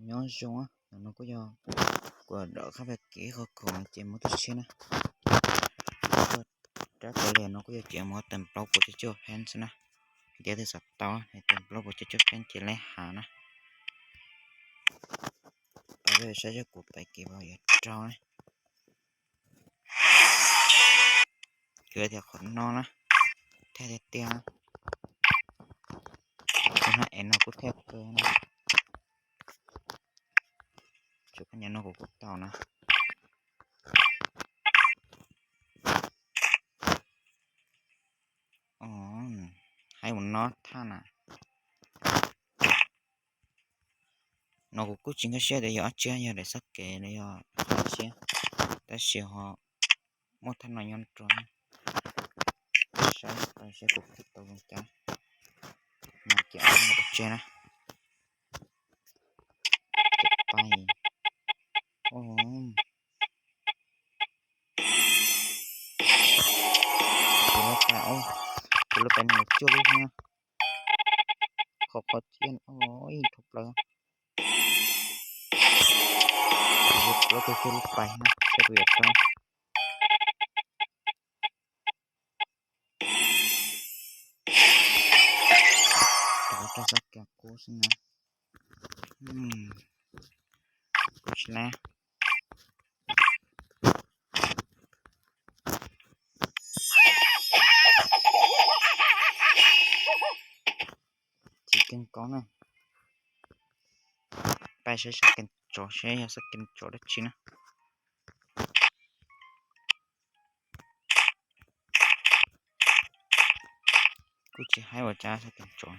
Nyob zoo, ntawm no kuj yog kuv dom qab pais kev qhov khoom ces muab tuaj tshiab na. Tuaj rab kav liam no kuj yog ces muab teem plaub puas cuaj caum phees xwb na. Ces twg xav tau teem plaub puas cuaj caum phees ces lej hav na. Pab saib seb kuv pais kev puas yuav raug na. Kuv tias qhov no na, thiaj tiag tiag na. Tus no es no kuj thiaj kawg na. Tus koj nyob no kuv kuj tau na. Hais ua no thaj na. No kuv kuj tsis nkag siab tias yog ob tsi, yog daim txoj kev los yog qhov tsi, tab sis ho muaj thaj no nyob rau. Saib saib kuv tau zoo cas. No ces ob no pov tseg na. Pais. Tus lub pais, tus lub pais nees nkaum cuaj lub na. Qhov qhov txia ib dhau plaws. Lub tus cuaj lub pais na, saib kuv yuav tau. Rau sab kev qub xwb na. Kuv tsis na. Tsis keeb koob na. Pais saib sab kev tsov seb yog sab kev tsov dab tsi na. Kuj tsis haib ua cas sab kev tsov.